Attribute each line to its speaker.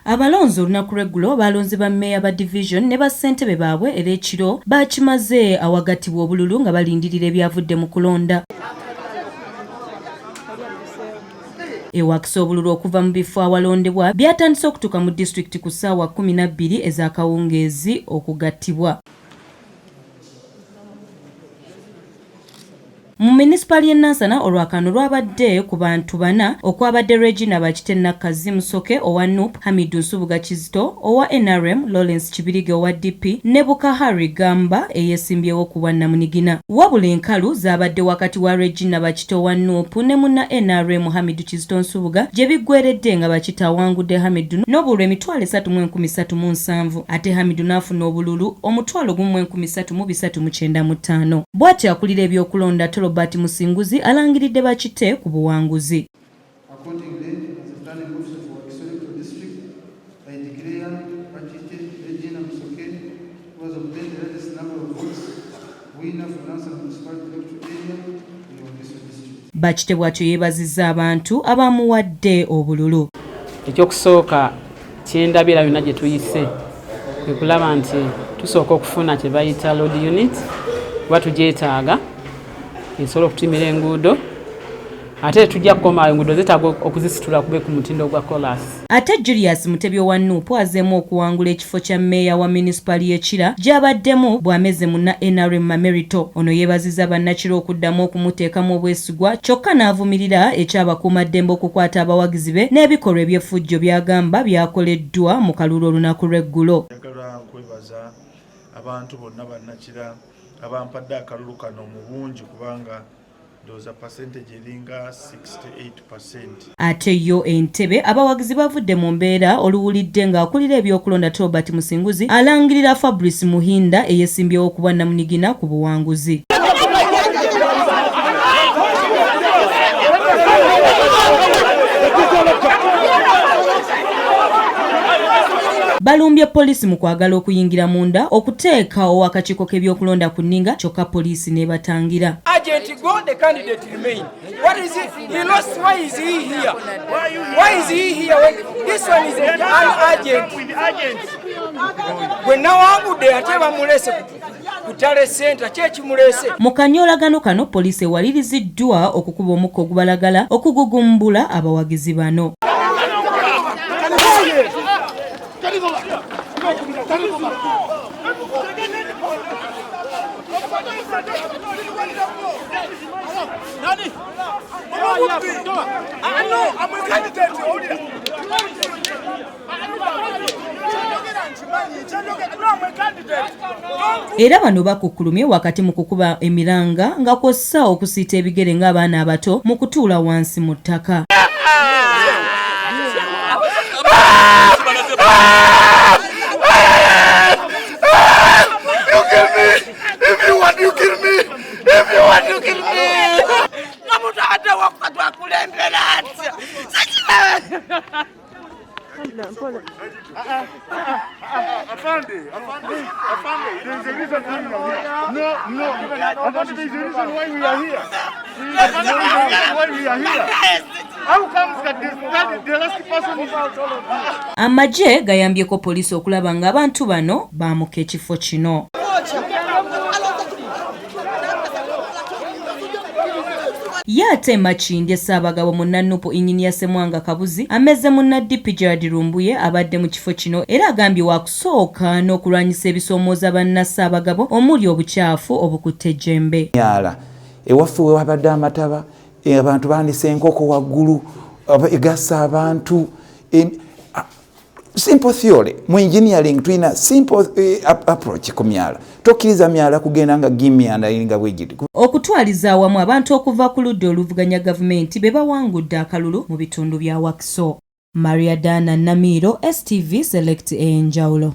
Speaker 1: Abalonzi olunaku lw'eggulo balonze ba mmeeya ba division ne bassentebe baabwe, era ekiro bakimaze awagattibwa obululu nga balindirira ebyavudde mu kulonda. E Wakiso obululu okuva mu bifo awalondebwa byatandise okutuuka mu disitulikiti ku ssaawa 12 ez'akawungeezi okugattibwa. Mu munisipaali y'e Nansana olwakaano lwabadde ku bantu bana okwabadde Regina Bakite Nakkazi Musoke owa NUP, Hamidu Nsubuga Kizito owa NRM, Lawrence Kibirige owa DP ne Bukahari Gamba eyeesimbyewo ku bwannamunigina. Wabula enkalu zaabadde wakati wa Regina Bakite owa NUP ne munna NRM Hamidu Kizito Nsubuga gye biggweeredde nga Bakite awangudde Hamidu n'obululu 3,370 ate Hamidu n'afuna obululu 13,395. Bw'atyo akulira ebyokulonda Tolobert Musinguzi alangiridde Bakite ku buwanguzi.
Speaker 2: Accordingly, as a returning officer for Wakiso Electoral District, I declare Bakite Regina Musoke, who has obtained the largest number of votes, winner for Nansana Municipality Electoral Area in Wakiso District.
Speaker 1: Bakite bw'atyo yeebazizza abantu abamuwadde obululu.
Speaker 3: Ekyokusooka kyendabira yonna gye tuyise kwe kulaba nti tusooka okufuna kye bayita road unit, kuba tugyetaaga esobola okutumira enguudo, ate tujja kukomayo enguudo zetaaga okuzisitula kube ku mutindo gwa kolas.
Speaker 1: Ate Julius Mutebi owa NUP azeemu okuwangula ekifo kya mmeeya wa munisipaali y'e Kira gy'abaddemu bw'ameze munna NRM Mamerito. Ono yeebazizza bannakira okuddamu okumuteekamu obwesigwa, kyokka n'avumirira ekyabakuumaddembe okukwata abawagizi be n'ebikolwa eby'effujjo by'agamba byakoleddwa mu kalulu olunaku lw'eggulo.
Speaker 4: Njagala nkwebaza abantu bonna bannakira abampadde akalulu kano mu bungi, kubanga ndowooza percentage eringa 68%.
Speaker 1: Ate yo Entebe abawagizi bavudde mu mbeera oluwulidde ng'akulira ebyokulonda Tolbert Musinguzi alangirira Fabrice Muhinda eyeesimbyewo ku bwannamunigina ku buwanguzi. Balumbye poliisi mu kwagala okuyingira munda okuteeka ow'akakiiko k'ebyokulonda ku nninga, kyokka poliisi n'ebatangira.
Speaker 5: Agent go, the candidate remain. What is it? He lost. Why is he here? Why is he here when this one is an agent? Gwe nawangudde ate bamulese ku tally center, ki ekimulese?
Speaker 1: Mu kanyoolagano kano poliisi ewaliriziddwa okukuba omukka ogubalagala okugugumbula abawagizi bano. Era bano bakukkulumye wakati mu kukuba emiranga nga kw'ossa okusiita ebigere ng'abaana abato mu kutuula wansi mu ttaka.
Speaker 4: You kill me! If you want, you kill me! If you want, you kill me!
Speaker 5: Omuntu abadde wakufa twakulembera atya?
Speaker 4: Afande, Afande, Afande, there is a reason why we are here. No, Afande, there is a reason why we are here. Afande, there is a reason why we are here. How comes that the last person is
Speaker 1: Amagye gayambyeko poliisi okulaba ng'abantu bano baamuka ekifo kino. Ye ate Makindye Ssaabagabo munna NUP Inginiya Ssemwanga Kabuzi ameze munna DP Gerard Lumbuye abadde mu kifo kino, era agambye wakusooka n'okulwanyisa ebisoomooza banna Ssaabagabo omuli obukyafu obukutte ejjembe.
Speaker 6: Myala ewaffe we wabadde amataba, abantu bandisa enkoko waggulu, egassa abantu. Simple theory mu engineering, tulina simple approach ku myala. Tokkiriza myala kugenda nga gimyanda nga bwegiti.
Speaker 1: Okutwaliza awamu, abantu okuva ku ludda oluvuganya gavumenti be bawangudde akalulu mu bitundu bya Wakiso. Maria Dana Namiiro, STV Select, ey'enjawulo.